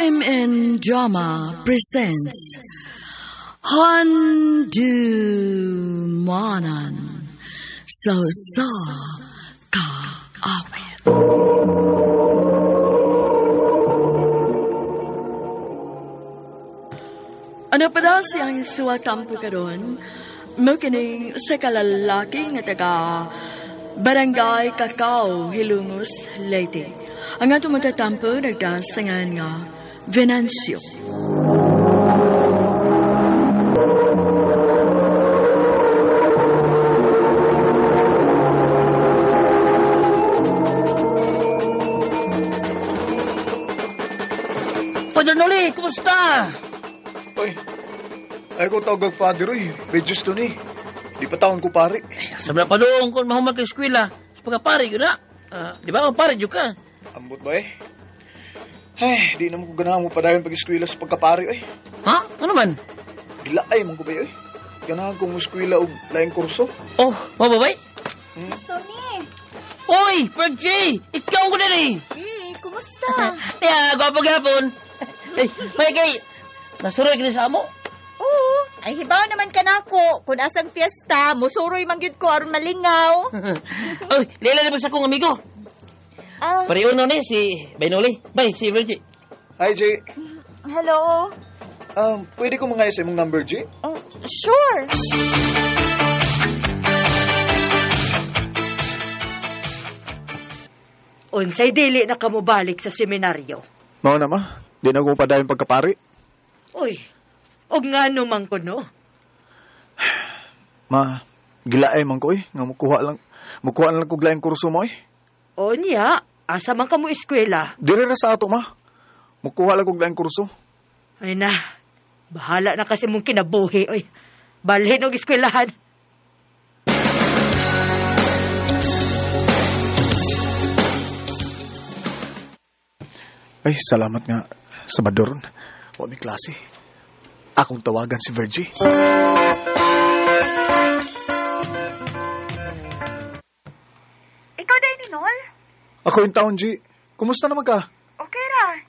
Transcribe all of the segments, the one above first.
OMN Drama presents Handumanan sa Usa Ka Awit. Ano pa daw siyang suwatampo karon? Mo kining sa kalalaki nga taga Barangay Cacao, Hilongos, Leyte. Ang atong magtatampo nagdasangan nga Venancio. Father Noli, kumusta? Oy, ay ko tawag og father, oy. Medyo to ni. Di pa taon ko pare. Sa mga padung kung mahuman kay eskwela, sa pagkapare yun na. Ah, di ba, pare yun ka? Ambot ba eh? Ay, di naman ko ganahan mo padayon pag-eskwela sa pagkapare, oy. Ha? Ano man? Gilaay man ko ba, oy. Ganahan kong eskwela og laing kurso. Oh, mababay? Tony! Uy, Fergie! Ikaw ko na eh! Eh, kumusta? Ya, gwapo gapon. Eh, may kay, nasuroy ka na sa amo. Oo, ay hibaw naman ka na ako. Kung asang fiesta, musuroy man gyud ko aron malingaw. Uy, lila na ba sa akong amigo? Ah, Pariuno ni si Baynoli. Bay, si Fergie. Hi, Jay. Hello. Pwede ko mga sa imong number, Jay? Oh, sure. Unsay dili na kamubalik sa seminaryo. Mao na, ma. Di na ko padayon pagkapare. Uy, og ngano man kuno. Ma, gilaay man ko, oy. Nga mukuha lang kog laing kurso mo, oy. O niya, asa man ka mo eskwela? Diri ra sa ato, ma. Mukuha lang kog laing kurso. Ay na, bahala na kasi mong kinabuhi, oy. Balhin og eskwelahan. Ay, salamat nga sa Badoron. Wa mi klase. Akong tawagan si Virgie. Ikaw dahil ni Nol? Ako yung taon, G. Kumusta naman ka? Okay ra.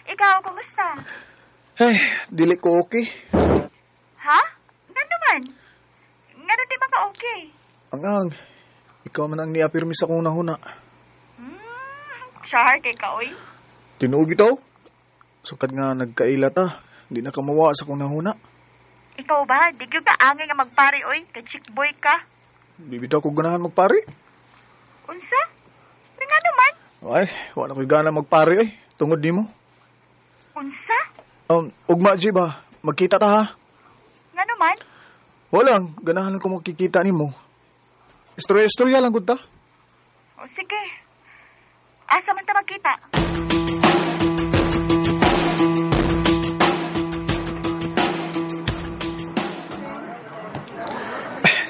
Ikaw, kumusta? Ay, dili ko okay. Ha? Ngano man? Ngano di man ka okay? Ang ang, ikaw man ang niapirmi sa akong nahuna. Char kay ka, oy. Tinuod bitaw. Sukad nga nagkaila ta. Di na kamawa sa akong nahuna. Ikaw ba? Di gyud ka angay nga magpare, oy. Kay chick boy ka. Di bitaw ko ganahan magpare. Unsa? Ngano man? Ay, wala ko'y gana magpare ay. Tungod nimo. Unsa? Ugma, G ba? Magkita ta ha? Ngano man? Walang, ganahan lang ko makikita nimo. Istorya-istorya lang gud ta. O sige. Asa man ta magkita?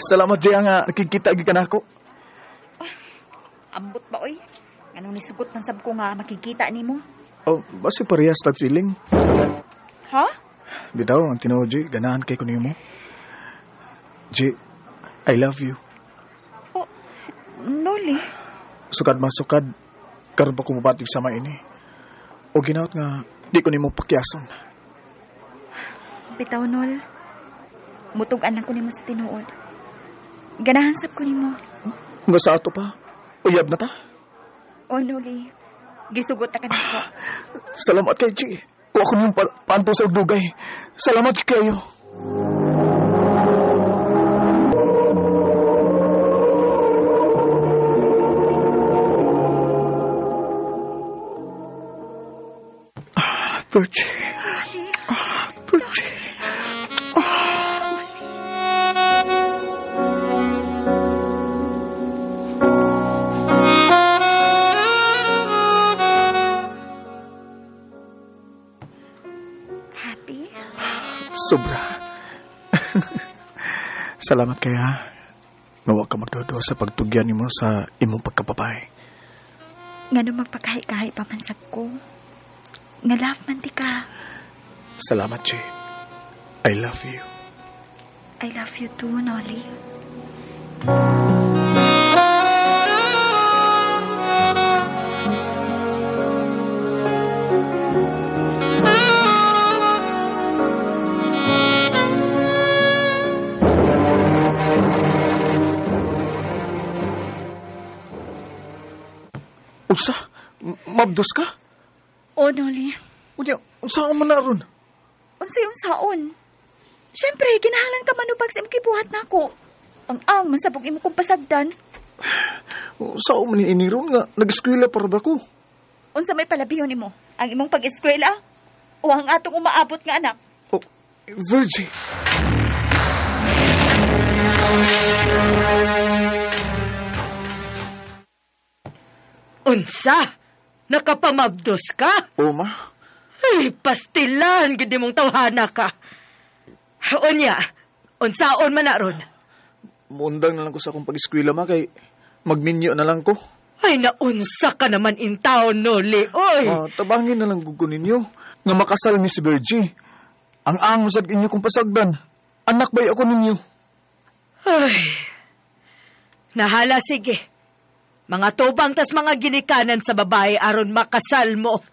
Salamat, Jay, nga nakikita gyud ka nako. Ambot ba, oy? Anong nisugot man sab ko nga makikita nimo? Oh, basi parehas tag feeling. Ha? Bitaw, ang tinuod, Jay, ganahan kay ko nimo. Jay, I love you. Oh, Noli. Sukad man sukad, karon pa ko mobatig sama ini. O ginaot nga, di ko nimo pakyason. Bitaw, Nol. Mutug-an lang ko nimo sa tinuod. Ganahan sab ko nimo. Nga sa ato pa, uyab na ta. Oh, Noli. Gisugot na ka nako. Salamat kay Jay. Kung ako niyong paanto sa dugay. Salamat kayo. Ah, Virgie. Ah, Virgie. Happy? Sobra. Salamat kaya. Nga wa ka magdodo sa pagtugyan nimo sa imong pagkapapay. Ngano magpakahi-kahi pa man sab ko. Nga love man ti ka. Salamat, Jay. I love you. I love you too, Noli. Unsa? Mabdos ka? O, Noli. Unya, unsa man na ron? Unsay unsaon? Siyempre, kinahanglan ka manubag sa imong gibuhat nako. Ang man sabog imo kong pasagdan. Unsa man ni ini ron nga nag-eskwela para ba ko? Unsa may palabihon nimo? Ang imong pag-eskwela o ang atong umaabot nga anak? Oh, Virgie. Unsa? Nakapamabdos ka? O ma, Ay, pastilan, gidi mong tawhana ka. Unya, unsaon man na ron? Muundang na lang ko sa akong pag-eskwela ma kay magminyo na lang ko. Ay, naunsa ka naman in town, Noli. Oy! Tabangin na lang gud ko ninyo nga makasal mi si Virgie. Ang ang sad inyo kong pasagdan. Anak bay ako ninyo. Ay, nahala, sige. Mga tubang tas mga ginikanan sa babae aron makasal mo.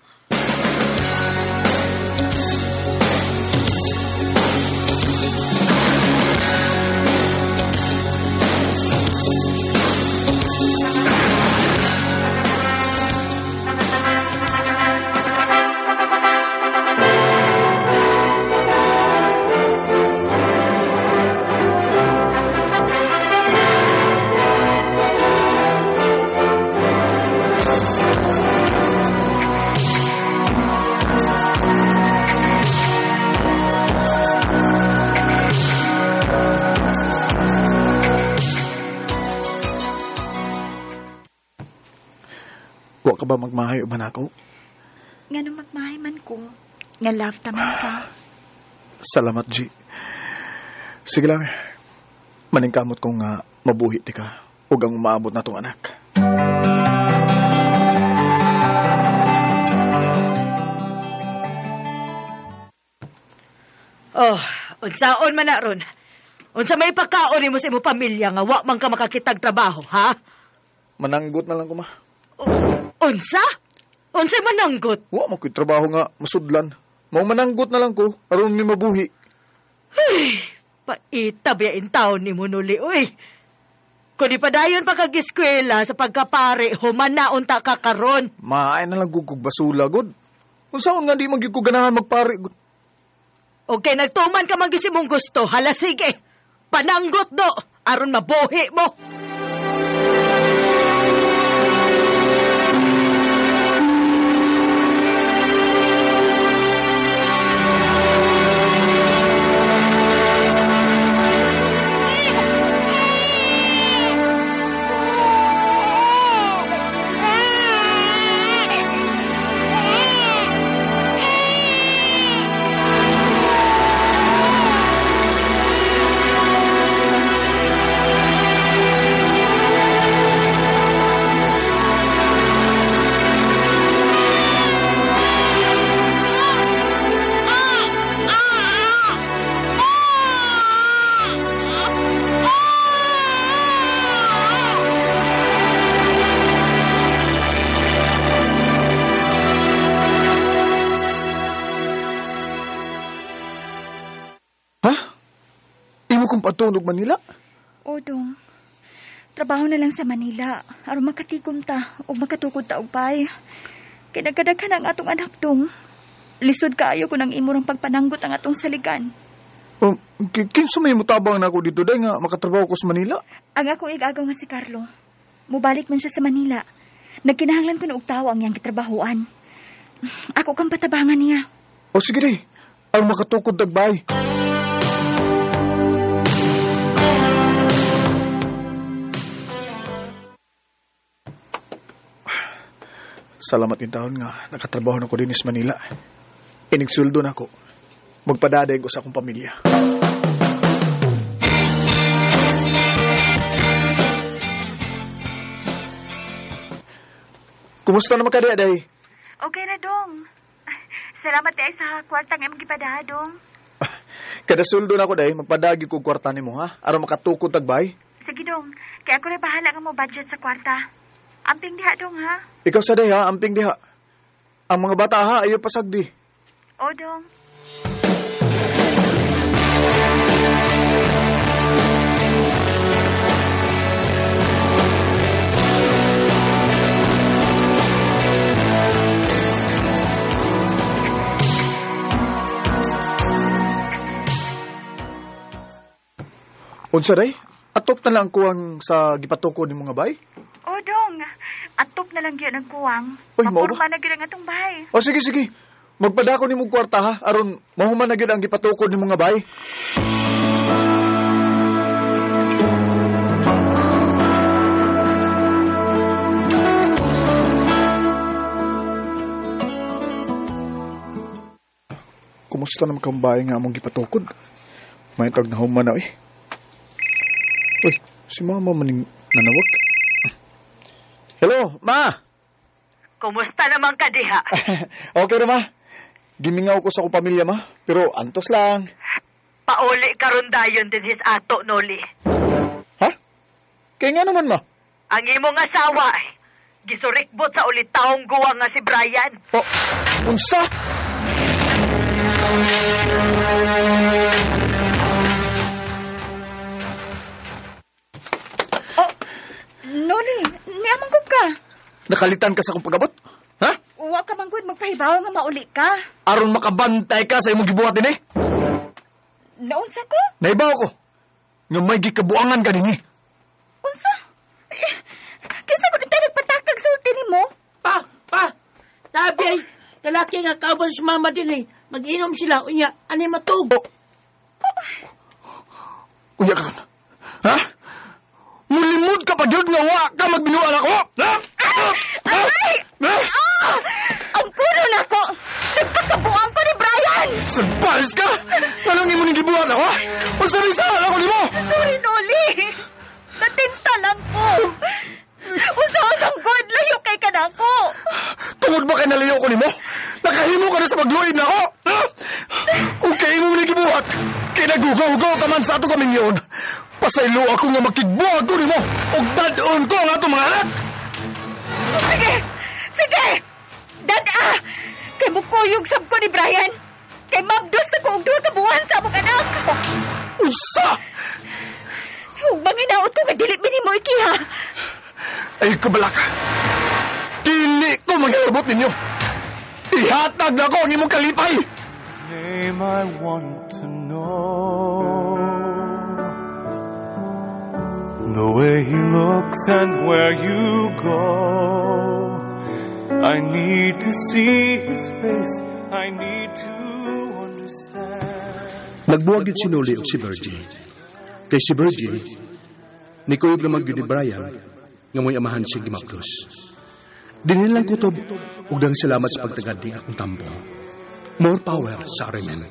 Wa ka ba magmahay uban ako? Ngano magmahay man ko, nga love ta man ka. Salamat, G. Sige lang. Maningkamot kong mabuhi ti ka ug ang umaabot na tong anak. Oh, unsaon man na ron. Unsa may pagkaon nimo sa imong pamilya nga wa man ka makakitag trabaho, ha? Mananggot na lang ko, ma. Unsa? Unsa mananggot? Wa man ko'y trabaho nga masudlan. Mao mananggot na lang ko aron mi mabuhi. Ay, paita biya in taon ni Noli, uy. Kung di pa dayon pa kag-eskwela sa pagkapare, humana unta ka karon. Maay na lang gud kog basula gud. Unsaon nga di man gyud ko ganahan magpare gud. Okay, nagtuman ka man gyud sa imong gusto. Hala sige. Pananggot do aron mabuhi mo. Ha? Imo kong patunog Manila? O, dong. Trabaho na lang sa Manila aron makatigom ta ug makatukod ta og bay. Kay nagkadaghan ang atong anak, dong. Lisod kaayo kun ang imo rang pagpananggot ang atong saligan. Oh, kinsa may mutabang na ako dito day nga makatrabaho ko sa Manila? Ang akong igagaw nga si Carlo. Mubalik man siya sa Manila. Nagkinahanglan ko na og tawo ang iyang gitrabahoan. Ako kang patabangan niya. O sige day, aron makatukod tagbay. Salamat din taon nga nakatrabaho na ko din sa Manila. Inigsuldo na ko. Magpadaday ko sa akong pamilya. Kumusta naman ka, Day? Okay na, dong. Salamat day sa kwarta nga imong gipadaha, dong. Kada suldo na ko, Day, magpadagi ko kwarta nimo, ha? Aron makatukod tagbay. Sige, dong. Kaya ako na bahala nga mo budget sa kwarta. Amping diha, dong, ha? Ikaw sa day, ha? Amping diha. Ang mga bata, ha? Ayaw pasagdi. O, dong. Unsa day? Atop na lang ang kuwang sa gipatukod ni mga bay? O, dong. Atop na lang gyud ang kuwang. Uy, mao ba? Mapurma na gyud ang atong bahay. O sige, sige. Magpadako ni mong kwarta ha, aron mahuman na gyud ang gipatukod ni mga bay. Kumusta naman kang bahay nga among gipatukod? May tag na human na eh. Uy, si mama maning nanawag. Hello, ma! Kumusta naman ka diha? Okay ra, ma. Gimingaw ko sa akong pamilya, ma. Pero antos lang. Pauli karon dayon din his ato, Noli. Ha? Kaya nga naman, ma. Ang imong asawa, ay, gisurikbot sa ulit taong guwa nga si Brian. Oh, unsa? Oh, Noli, niamang ko ka. Nakalitan ka sa akong pagabot? Ha? Wa ka man gud magpahibaw nga mauli ka. Aron makabantay ka sa imong gibuhat din eh. Naunsa ko? Naibaw ko. Nga may gikabuangan ka din eh. Unsa? Eh, kinsa ko tayo nagpatakag sulti nimo? Pa, pa, tabi ay, lalaki nga kauban si mama din eh. Mag-inom sila, unya, ani matug. Oh. Unya ka ron. Ha? Mulimod ka pa gyud nga wa ka magbinuan ako. Ha? Aray! Ha? Ah! Ang kuno nako. Nagpakabuang ko ni Brian. Surprise ka? Anong imo ning gibuhat ako? Unsa may sala ako nimo? Sorry, Noli. Natinta lang ko. Unsa-unsang good layo kay ka na ako. Tungod ba kay nalayo ko nimo? Nakahimo ka na sa pagluib na ako? Ha? Kung kay imo ning gibuhat, kay nagugaw-gaw ka man sa ato kaming yun. Pasaylo ako nga makigbuhat ko nimo ug dad-on ko ang atong mga anak. Sige! Sige! Dad-a! Kay mukuyog sab ko ni Brian. Kay mabdos na ko og duha ka buwan sa among anak. Usa! Ug manginaot ko nga dili mo ikiha. Ay, kabalaka. Dili ko manghilabot ninyo. Ihatag na ko ang imong kalipay. Name I want to know. The way he looks and where you go. I need to see his face. I need to understand. Nagbuwag yun si Noli og si Virgie. Kay si Virgie, nikuyog naman gyud ni Brian nga mo'y amahan siyang gimapdos. Dinhin lang kutob ug dang salamat sa pagtagad ni akong tampo. More power sa Arimen.